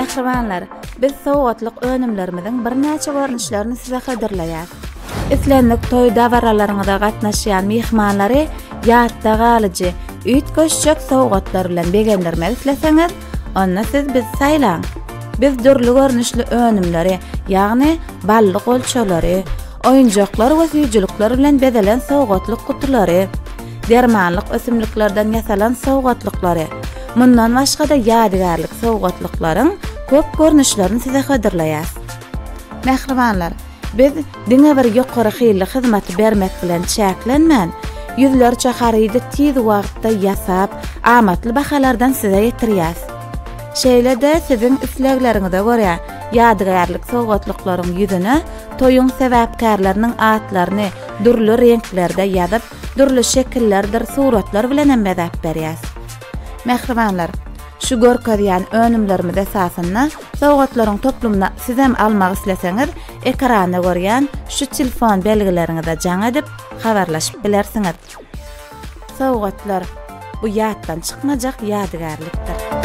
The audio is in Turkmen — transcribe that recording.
Mähribanlar, biz sowgatlyk önümlerimiziň birnäçe görnüşlerini size hödürleýäris. Islendik toý dabaralaryňyza gatnaşýan myhmanlary ýatda galyjy, üýtgeşjek sowgatlar bilen begendirmek isleseňiz, onda siz bizi saýlaň. Biz dürli görnüşli önümleri, ýagny bally golçalary, oýunjaklar we süýjülikler bilen bezelen sowgatlyk gutulary, dermanlyk ösümliklerden ýasalan sowgatlyklary, mundan başga-da ýadygärlik sowgatlyklaryň köp görnüşlerini size hödürleýäris. Mähribanlar, biz diňe bir ýokary hilli hyzmaty bermek bilen çäklenmän, ýüzlerçe harydy tiz wagtda ýasap, amatly bahalardan size ýetirýäris. Şeýle-de siziň islegleriňize görä, ýadygärlik sowgatlyklaryň ýüzüne toýuň sebäpkärleriniň atlaryny dürli reňklerde ýazyp, dürli şekillerdir suratlar bilen hem bezäp berýäs. Mähribanlar, şu görkezýän önümlerimiz esasynda sowgatlaryň toplumyny sizem almak isleseňiz, ekranda görýän şu telefon belgileriňize jaň edip, habarlaşyp bilersiňiz. Sowgatlar, bu ýatdan çykmajak ýadygärlikdir.